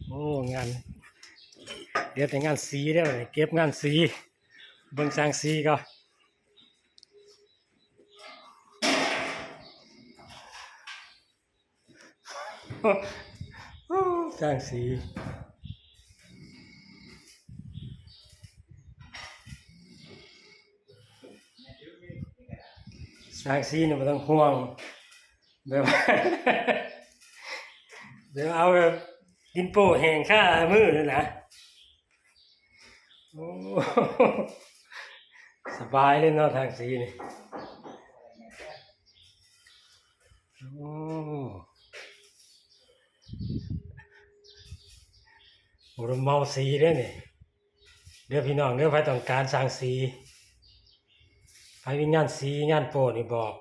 ໂອ້ ງານ ເຫຼືອແຕ່ງານສີແລ້ວ ເກັບງານສີ ເບິ່ງຊ່າງສີກ່ອນ. ຊ່າງສີ ຊ່າງສີນີ້ບໍ່ຕ້ອງຫ່ວງ ແບບວ່າ ແບບວ່າເອົາແບບດິນໂປ້ແຫ້ງຄາມືນັ້ນນະ. ໂອ້ ສະບາຍເລີຍເນາະ ຊ່າງສີນີ້. ໂອ້ ບໍ່ໄດ້ເມົາສີເດ້ນີ້ ເດີພີ່ນ້ອງເດີ ໃຜຕ້ອງການຊ່າງສີ ໃຜມີງານສີງານໂປ້ນີ້ບອກ.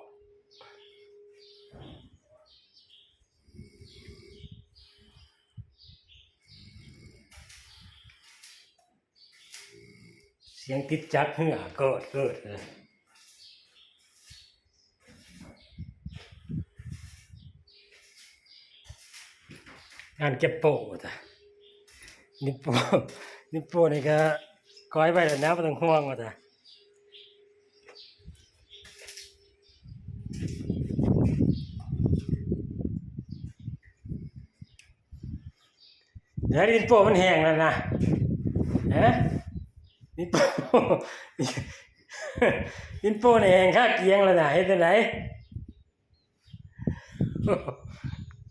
ສຽງຕິດຈັກເຮືອເກີດເກີດເລີຍ ງານເກັບໂປ້ວ່າຊະ ນິວໂປ້ ນິວໂປ້ນີ້ກະກ້ອຍໄວ້ແລ້ວນະ ບໍ່ຕ້ອງຫ່ວງວ່າຊະ. ເດີ ດິນໂປ້ມັນແຫ້ງແລ້ວນະ ຮະ ດິນໂປ້ ດິນໂປ້ນີ້ແຫ້ງຄາກຽງແລ້ວນະ ເຮັດຈັ່ງໃດ? ໂອ້